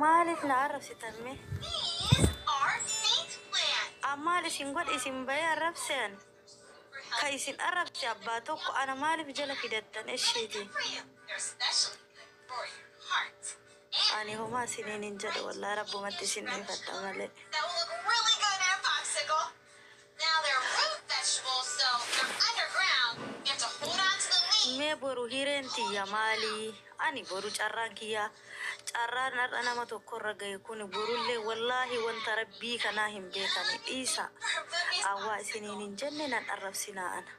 Maaliif na arrabsitan mee? An maal isin godhe isin bahee arrabse an? Ka isin arrabse abbaa tokko ana maaliif jala fidattan eshiiti? Ani homaa isiniin hin jedhu wallahi rabbumatti isin dhiifadha malee. Mee boru hireen tiyya maali? Ani boru carraan kiyya carraan har'a nama tokkorra gahe kuni borullee wallaahi wanta rabbii kanaa hin beekani dhiisaa. An waa isiniin hin jenne nan arrabsinaa ana.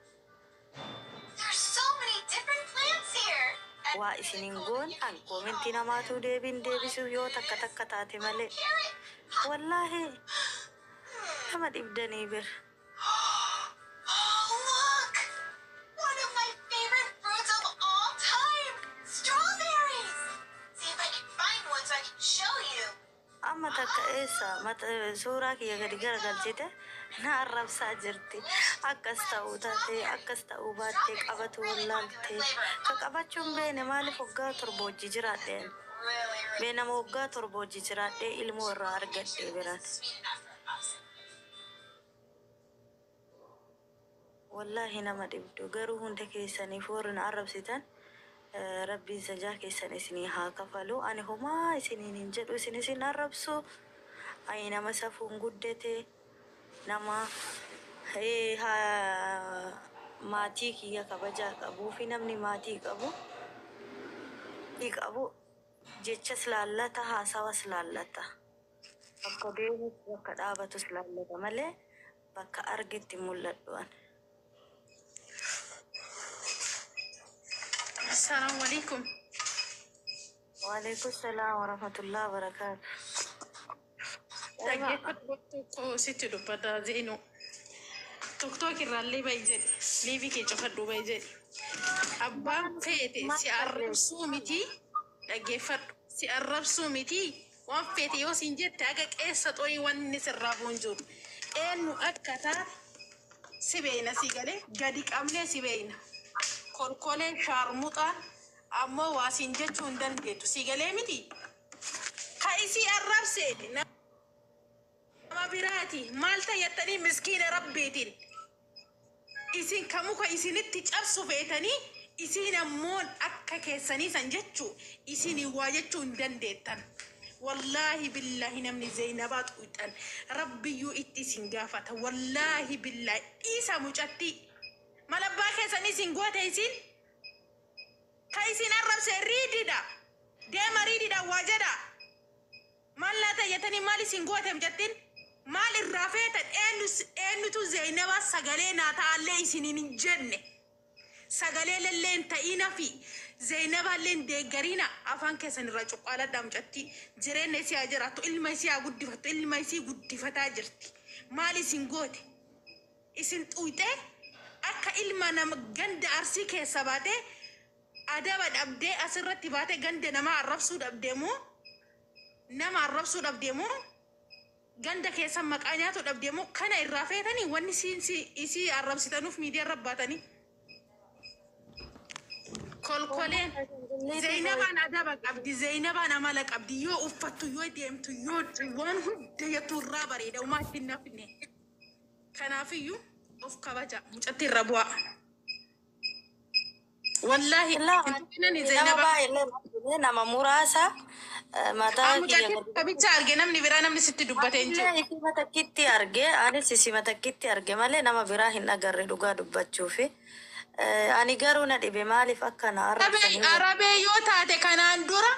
Waa isin hin goone an koomentii namaatuu deebii hin deebisuuf yoo takka takka taate malee. Wallaahi nama dhibdanii bir. Amma takka eessa mata suuraa kiyya gadi garagalchite na arrabsaa jirti. Akkas ta'uu taatee akkas ta'uu baattee qabatu wallaalte. Ka qabachuu hin beekne maaliif waggaa 7 wajji jiraadhe ani. Mee nama waggaa 7 wajji jiraadhee ilmoo irraa argadhe biraan. Wallahi nama dhibdu garuu hunda keessaniif warri na arrabsitan rabbiin sajaa keessan isinii haa kafalu ani homaa isiniin hin jedhu isin isin arrabsu ani nama safuun guddate nama maatii kiyya kabajaa qabuufi namni maatii qabu qabu jechas laallata haasawas laallata. Bakka deemus bakka dhaabatus laallata malee bakka argetti hin mul'adhu an. Assalamualaikum. Waalaikum salaam warahmatullahi wabarakatuh. Dhaggeeffadhu tokko sitti dubbata Zeenuu. Tiktok irraallee bahi jedhi. Liivii kee cufadhu bahi jedhi. Abbaan feete si arrabsuu miti. Dhaggeeffadhu. Si arrabsuu miti. Waan feete yoo siin jette haga qeessa xorii wanni sirraa bu'u hin jiru. Eenyu akka taate si beeyna sii galee gadi qabnee si beeyna. Kolkoleen shaarmuxaan ammoo waa siin jechuu hin dandeettu sii galee miti. Ka isii arrabse nama biraati maal tayattanii miskiina rabbiitiin. Isin ka muka isinitti cabsu feetanii isiin ammoon akka keessanii san jechu isiniin waa jechuu hin dandeettan. Wallaahi billaahi namni Zeynabaa xuyxan rabbiyyuu itti isin gaafata wallaahi billaahi dhiisa mucattii mal abbaa keessanii isin goote isiin ka isin arrabse riididha deema riididha waa jedha. Maal laata jetanii maal isin goote mucattiin? Maal irraa feetan eenyu eenyutu Zeynabaa sagalee naa ta'allee isiniin hin jenne. Sagalee lellee hin ta'inafi Zeynabaallee hin deeggarina afaan keessan irraa cuqqaaladhaa mucattii jireenya isii haa jiraattu ilma isii haa guddifattu ilma isii guddifataa jirti. Maal isin goote? Isin xuyxee akka ilma nama ganda Arsii keessa baatee adaba dhabdee asirratti baatee ganda namaa arrabsuu dhabdee moo nama arrabsuu dhabdee moo ganda keessan maqaa nyaatu dhabdee moo kana irraa feetanii wanni siin si isii arrabsitanuuf miidiyaa irra baatanii kolkoleen Zeynabaan adaba qabdi Zeynabaan amala qabdi yoo uffattu yoo deemtu yoo waan hunda jettu irraa bareeda umaa ittiin nafne kanaafiyyuu of kabaja mucatti irra bu'aa. Wallaahi Laa hin tuqinani nama Zainaba. baay'ee illee nama muraasa mataa An kiyya mucattii gadi takka bicha arge namni biraa namni sitti dubbate hin jiru. Anillee isima takkitti arge anis isima takkitti arge malee nama biraa hin agarre dhugaa dubbachuufi. Ani garuu na dhibe maaliif akka na Arabee arrabsan hin Arabee yoo taate kanaan dura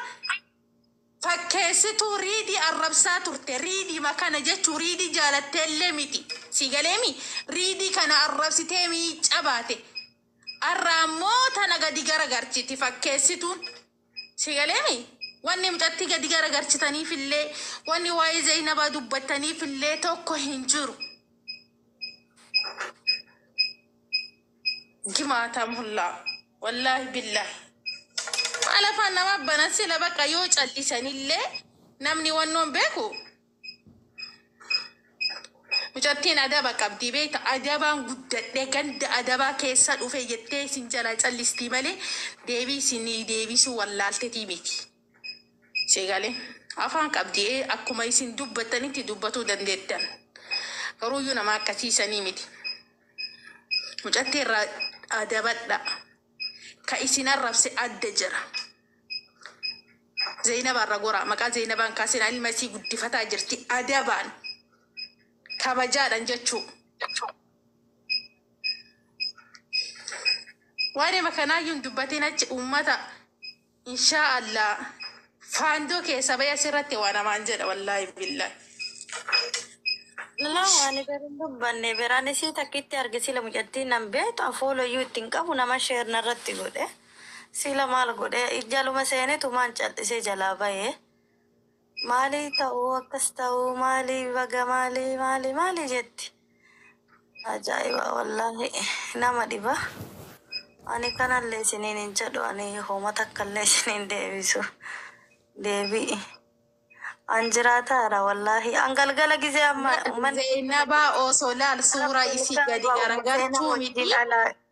fakkeessituu riidii arrabsaa turte riidiima kana jechuu riidii jaalatteellee miti si galeemi riidii kana arrabsitee miicca baate Arra ammoo tana gadi garagarchiti fakkeessituun. Si galeemi? Wanni mucattii gadi garagarchitaniifillee, wanni waa'ee Zeynabaa dubbattaniifillee tokko hin jiru. Gimaatam hullaa. Wallaahi billaahi. Maal afaan namaa banan sila bakka yoo callisanillee namni wannoon beeku. Mucattiin adaba qabdi beekta adabaan guddadhe ganda adabaa keessa dhufe jettee isin jalaa callistii malee deebii isinii deebisuu wallaaltetii miti. Seegalee. Afaan qabdi akkuma isin dubbattanitti dubbatuu dandeettan. Garuuyyuu nama akkasiisanii miti. Mucattii irraa adabadha. Ka isin arrabse adda jira. Zeenaba irra gora. Maqaa Zeenabaan kaasina, ilma isii guddifataa jirti. Adabaan kabajaadhaan jechuu. Waan nama kanaayyuu hin dubbatin achi uummata, inshaa Allah faandoo keessa bahee asirratti waa namaan jedha, wallaahi billaahi. Laa, ani garuu dubbanne biraan isii takkitti arge. Sila mucattiin nan beektu, afooloyyuu ittiin qabu, nama share narratti godhe. Sila maal godhe, jaluma seenetu maan cal'isee jalaa bahee. Maalii ta'uu, akkas ta'uu, maalii baga, maalii maalii maalii jetti. Ajaa'iba, wallaahi nama dhiba. Ani kanallee isiniin hin jedhu, ani hooma takkallee isiniin deebisu. Deebi'i. An jiraataadha wallaahi. An galgala gizee amma uummanni Zeenabaa osoo laal suuraa isii gadi garagalchuu miti. Ijoollee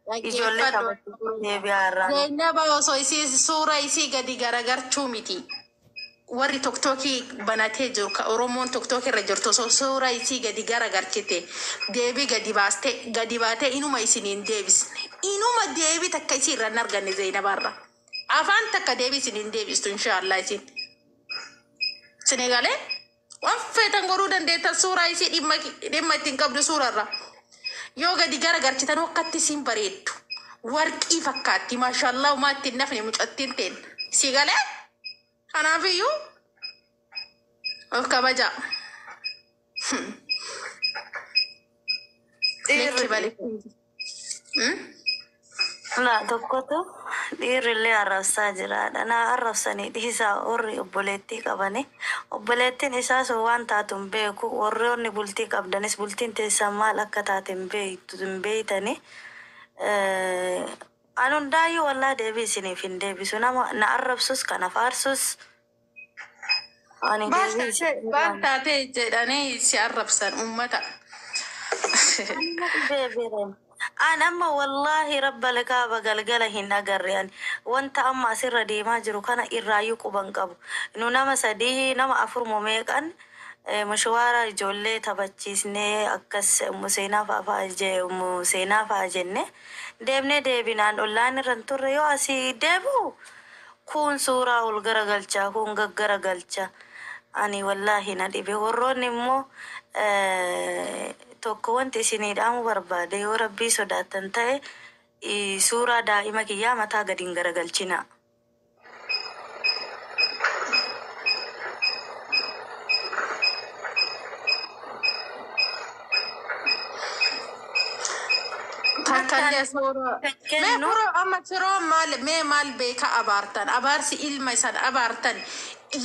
Dhaggeeffadhu. taphachiisuu deebi'aa irraan. Zeenabaa osoo isii suuraa isii gadi garagalchuu miti. Warri Tiktookii banatee jiru, ka Oromoon Tiktookii irra jirtu, osoo suuraa isii gadi garagalchite, deebii gadi baaste, gadi baatee inuma isiniin deebisne. Inuma deebii takka isii irra hin arganne Zeenabaarra. Afaan takka deebii isiniin deebistu inshaallah isin. Senegalee waan feetan godhuu dandeettan, suuraa isii dhimma ittiin qabdu suurarra. Yoo gadi garagalchitan akkatti isiin bareeddu. Warqii fakkaatti, maashaallah, umaa ittiin nafne mucattiin teen. Si galee? Kanaafiyyuu of kabajaa. Lekki bale. Na tokkotu dhiirrillee arrabsaa jiraadha. Na arrabsanii dhiisaa, warri obboleettii qabani. Obboleettiin isaa sun waan taatu hin beeku. Warroonni bultii qabdanis bultiin teessan maal akka taate hin beektu, hin beeytani. An hundaayyuu wallaa deebii isiniif hin deebisu. Nama na arrabsus kana faarsus ani Maal deebii taatee isiniif maal taatee jedhanii si arrabsan uummata. Beebiran. An amma wallaahi rabba lakaaba galgala hin agarre, ani wanta amma asirra deemaa jiru kana irraayyuu quban qabu. Nu nama sadii, nama afur meeqan mashwaara ijoollee taphachiisnee, akkas seenaa fa'a jenne deemnee deebinaan ollaan irra hin turre. Yoo asii deebi'u kun suuraa ol garagalcha, kun gaggaragalcha. Ani wallaahi na dhibe. Warroonni immoo tokko wanti isinii dhaamu barbaade, yoo rabbii sodaattan ta'e, suuraa daa'ima kiyyaa mataa gadi hin garagalchina. Takkallee suuraa. Kan Mee kennu firoo, amma firoo maal, mee maal beeka abaartan, abaarsi ilma isan abaartan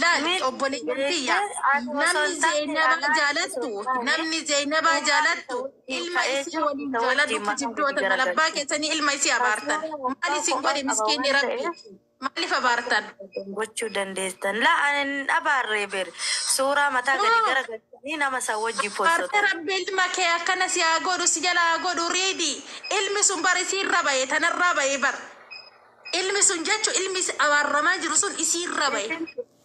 laal Miti obboleeyyan tiyya, ani osoo namni hin taane Zeenabaa anaa osoo jaalattu hin taane namni Zeenabaa suuraa isa jaalattu wajjin ilma ka'ee isii jiru waliin isa jaaladhu. wajjin mataa gadi Kijibdoota malabbaa garagalcha. keessanii ilma isii abaartan. Suuraa Maal waggaa isin kophaa godhe qaba miskiinni waan rabbi? ta'eef Maaliif abaartan? gochuu dandeessan. La, ani abaarree ber suuraa mataa gadi garagalchanii nama isa wajji Abaarte. postotan. Rabbi ilma kee akkana si haa godhu, si jala haa godhu. Riidi, ilmi sun bar isiirra bahe, tanarraa bahe bar. Ilmi sun jechu, ilmi abaaramaa jiru sun isiirra bahe.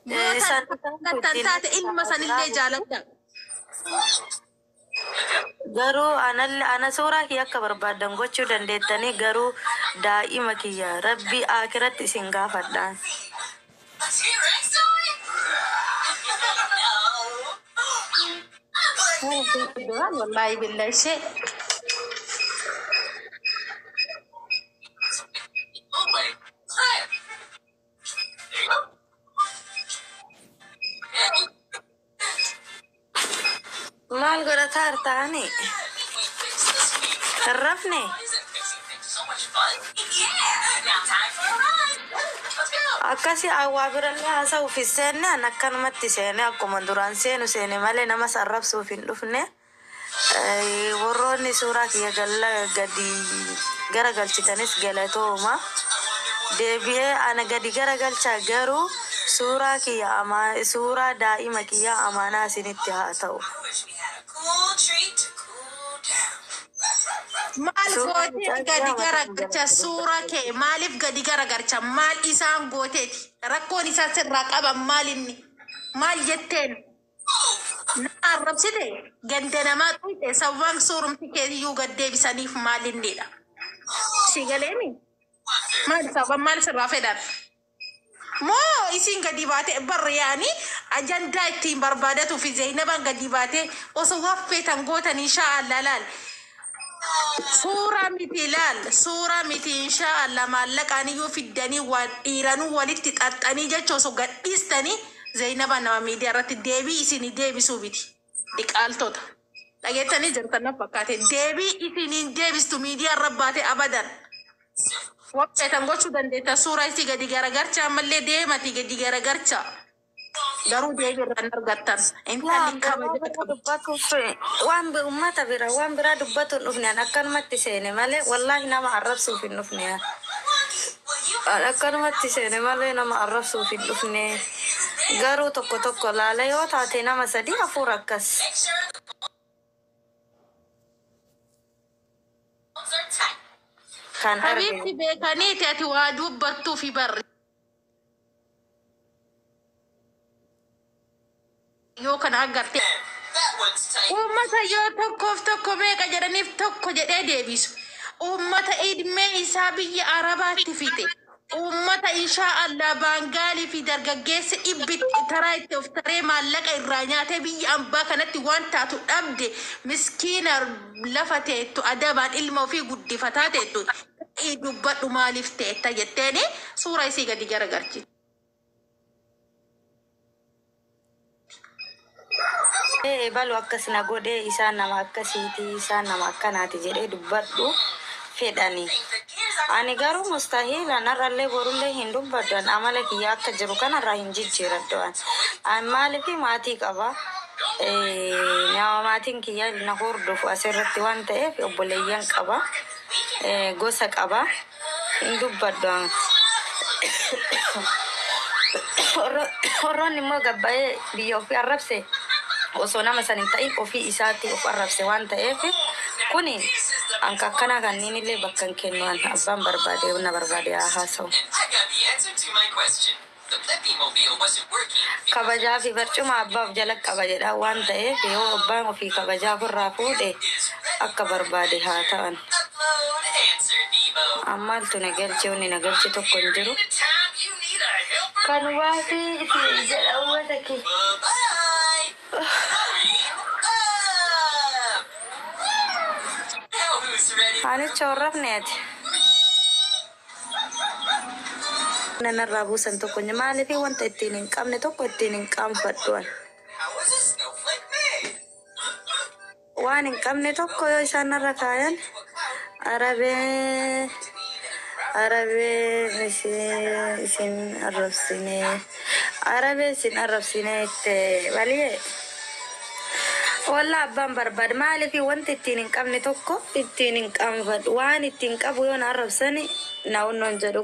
Yoo San tan tan taate ilma sanillee jaaladha. Garuu analle ana suuraa kiyya akka barbaaddan gochuu dandeettanii, garuu daa'ima kiyya rabbi akiratti isin gaafadhaan. Wallaahi billahi ishee. Maal godhataa jirtaani? Hin rafne? Akkasi awwaa birallee haasa'uuf hin seenne. An akkanumatti seene, akkuma duraan seenu seene malee nama sarrabsuuf hin dhufne. Warroonni suuraa kiyya galla gadi garagalchitanis galatooma. Deebi'ee ana gadi garagalchaa, garuu suuraa kiyya amaa, suuraa daa'ima kiyya amaanaa isinitti haa ta'u. Maal Suuraa gootee mucaa gadi kiyyaa mataa garagalcha suuraa kee? Maaliif gadi garagalcha? Maal isaan gooteeti? Rakkoon isaan sirraa qaban maal inni? Maal jetteen? Na arrabsite, ganda namaa xuyxe, sababaan suurumti keetiyyuu gad deebisaniif maalinniidha. Si galeemi? Maal sababan maal sirraa fedhan? Moo isin gadi baate barri yaani ajandaa ittiin barbaadatuu fi Zeynaban gadi baate osoo waffeetan gootan insha Allah laal. Suuraa miti laal, suuraa miti, insha Allah maallaqaan iyyuu fiddanii waan dhiiranuu walitti xaxxanii jecha osoo gadhiistanii, Zeynaban nama miidiyaa irratti deebii isinii deebisuu miti. Diqaaltota. Dhageettanii jirtan na fakkaate, deebii isiniin deebistu miidiyaa irra baate abadan. Waffeetan gochuu dandeetta, suuraa isii gadi garagarcha, ammallee deemati gadi garagarcha. Garuu deebii irraa hin argattan. Intalli Waan kabaja biraa qabdi. dubbatuuf, waan uummata bira waan biraa dubbatu hin dhufne. An akkanumatti seene malee wallaahi nama arrabsuuf hin dhufne. An akkanumatti seene malee nama arrabsuuf hin dhufne. Garuu tokko tokko laala, yoo taate nama sadii afur akkas. Kan Habiibti, arginu. Beekaniiti ati waa dubbattuu fi barri. Yoo kana agarte. Uummata yoo tokkoof tokko meeqa jedhaniif tokko jedhee deebisu. Uummata ilmee isaa biyya Arabaatti fixe. Uummata inshaa Allah baangaalii fi dargaggeessi dhibbi taraa itti of taree maallaqa irraa nyaatee biyya ambaa kanatti waan taatu dhabde, miskiina lafa teettu adabaan ilma ofii guddifataa teettu. Ta'ii dubbadhu, maaliif teetta jetteeni suura isii gadi garagarchi. Ee, balu akkas na godhee, isaan nama akkasiiti, isaan nama akkanaati jedhee dubbadhu fedhani. Ani garuu mustahiila, narrallee borullee hin dubbadhu. An amala kiyya akka jiru kanarraa hin jijjiiradhu. An An maaliif maatii qaba. Nama maatiin kiyya na hordofu asirratti waan ta'eef, obboleeyyan qaba. Gosa qaba. Hin dubbadhu an. Warroonni immoo gabbaa'ee biyya ofii arrabse osoo nama san hin ta'in ofii isaatti of arrabse waan ta'eef, kuni anka akkanaa kanneen illee bakka hin kennu. An abbaan barbaade na barbaade haa haasa'u. Kabajaa fi barcuma abbaaf jala qaba jedha waan ta'eef, yoo abbaan ofii kabajaa ofirraa fuudhe akka barbaade haa ta'an. Ammaaltu na galche, wanni na galche tokko hin jiru. Kanumaa fi isin jedha uummata kee. Anicha horrafne ati. Nanarraa buusan tokko hin maaliif, wanta ittiin hin qabne tokko ittiin hin qaanfadhu ani. Waan hin qabne tokko yoo isaan narra kaayan, arabee arabee isin arrabsine, arabee isin arrabsine itti baliyee. Walla abbaan barbaade, maaliif wanta ittiin hin qabne tokko ittiin hin qaanfadhu. Waan ittiin qabu yoo na arrabsani na hunnoon jedhu,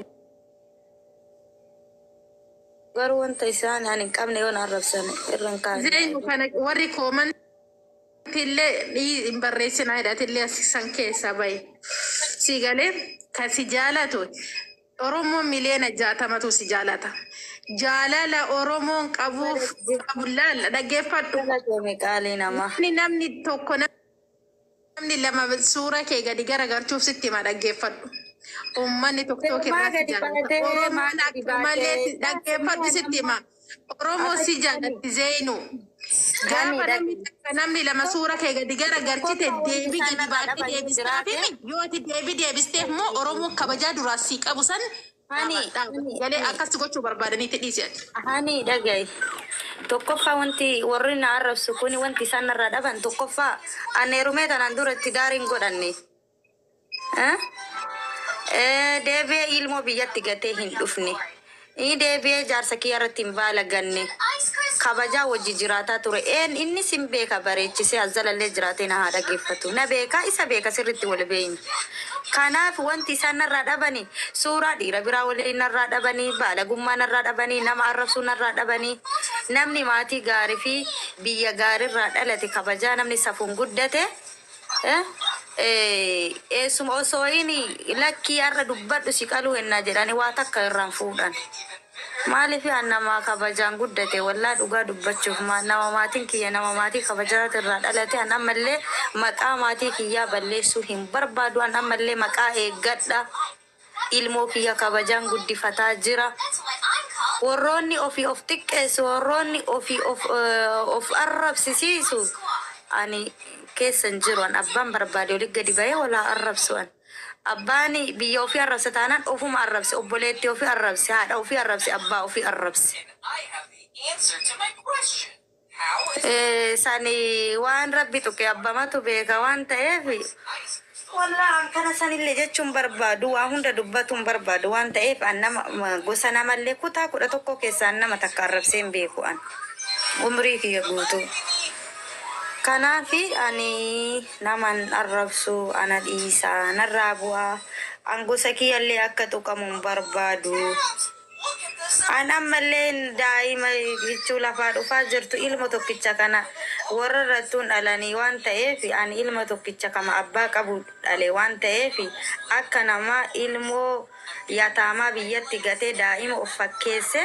garuu wanta isaan ani hin qabne yoo na arrabsan irra hin kaasne. Zeenu, kana warri koomantillee hin barreessinaa jedhatillee asisan keessa bahe. Si galee, kan si jaalatu Oromoon miliyoona 60tu si jaalata. Jaalala Oromoon qabuuf qabu laal, dhaggeeffadhu. Galatoomi, qaalii namaa. Namni tokko, namni lama suura kee gadi garagalchuuf sitti hima, dhaggeeffadhu. Uummanni tokko Maa irraa si gadi jaalata. baatee maa Oromoon gadi akka malee baatee dhaggeeffadhu, sitti hima. Oromoo si jaalatti, Zeynu. Gani Gaafa namni takka, namni lama suura kee gadi garagalchite, Tokkoffaa wanti deebii isaan gadi narraa baatee dhaban yoo deebistaaf jiraate himi. Yoo ati deebii deebisteef immoo Oromoon kabajaa duraa sii qabu san hani dhaaba dhaaba. hani Galee hani akkas gochuu barbaadaniitti dhiisi ati. Hani dhagayi. Tokkoffaa wanti warri na arrabsu kuni wanti isaan narraa dhaban, tokkoffaa ani heerumee tanaan dura itti daariin godhanne. Eh? Deebi'ee ilmoo biyyatti gatee hin dhufne. Inni deebi'ee jaarsa kiyya irratti hin baalaganne. Kabajaa wajji jiraataa ture. Een inni sin beeka, bareechisee azzalallee jiraatee na haa dhageeffatu. Na beeka, isa beeka, sirriitti wal beeyna. Kanaaf wanti isaan narraa dhabani suuraa dhiira biraa waliin narraa dhabanii, baalagummaa narraa dhabanii, nama arrabsuu narraa dhabanii, namni maatii gaarii fi biyya gaariirraa dhalate, kabajaa namni safuun guddate, eessuma osoo inni lakkii har'a dubbadhu si qaluu hennaa jedhanii waa takka irraan fuudhan. Maaliif an nama kabajaan guddate, wallaa dhugaa dubbachuuf nama maatiin kiyya nama maatii kabajaa irraa dhalate. An ammallee maqaa maatii kiyyaa balleessuu hin barbaadu. An ammallee maqaa eeggadha. Ilmoo kiyya kabajaan guddifataa jira. Warroonni ofii of xiqqeessu, warroonni ofii of arrabsisiisu ani keessa hin jiru. An abbaan barbaade oli gadi bahee walaa arrabsu. An abbaan biyya ofii arrabse taanaan ofuma arrabse, obboleettii ofii arrabse, haadha ofii arrabse, abbaa ofii arrabse. Sani waan rabbi tuqe abbamatu beeka waan ta'eef, wallaa kana sanillee jechuun barbaadu, waa hunda dubbatuun barbaadu waan ta'eef, an nama gosa namallee kutaa 11 keessaa an nama takka arrabsee hin beeku an umrii kiyya guutuu. Kanaafi ani naman arrabsu, ana dhiisaa, narraa bu'aa. An gosa kiyyallee akka tuqamu hin barbaadu. An ammallee daa'ima jechuu lafaa dhufaa jirtu, ilma tokkicha kana warra irrattuun dhalanii waan ta'eef, ani ilma tokkicha kama abbaa qabu dhale waan ta'eef, akka nama ilmoo yataamaa biyyatti gatee daa'ima of fakkeesse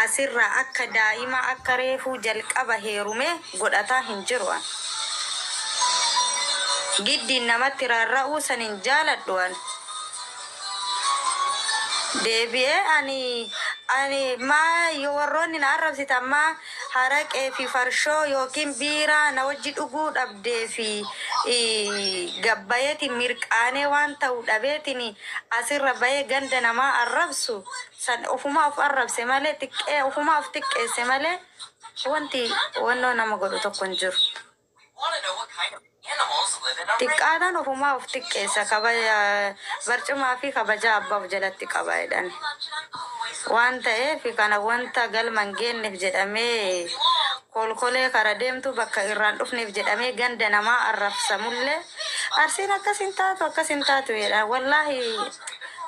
asirraa akka daa'ima akka reefuu jalqaba heerume godhataa hin jiru an. Giddiin namatti rarra'uu san hin jaaladhu an. Deebi'ee ani maa yoo warroonni na arrabsitan maa haraqee fi farshoo yookiin biiraa na wajji dhuguu dhabdee fi gabbayeetiin mirqaanee waan ta'u dhabeetiin asirra bahee ganda namaa arrabsu san ofumaa of arrabse malee, xiqqee ofumaa of xiqqeesse malee, wanti wannoo nama godhu tokko hin jiru. Xiqqaadhaan ofumaa of xiqqeessa, kabaja barcumaa fi kabaja abbaa of jalatti qaba jedhan. Waan ta'eef kana wanta galma hin geenyeef jedhamee, kolkolee kara deemtu bakka irraan dhufneef jedhamee ganda namaa arrabsamullee, Arsiin akkas hin taatu, akkas hin taatu jedha. Wallaahi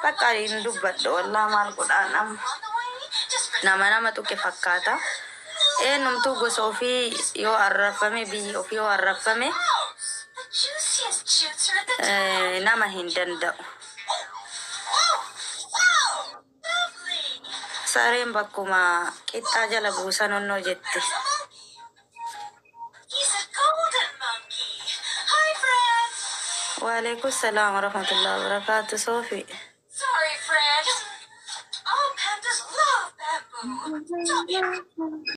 bakka hin dubbadhu, wallaa maal godhaan amma. Nama tuqe fakkaata. Eenyumtuu gosa ofii yoo arrabfame, biyyi ofii yoo arrabfame, nama hin danda'u. Sareen bakkuma qixxaa jala buusan onnoo jetti. Waalaikum salaam warahmatullahi wabarakatuh. Soofi.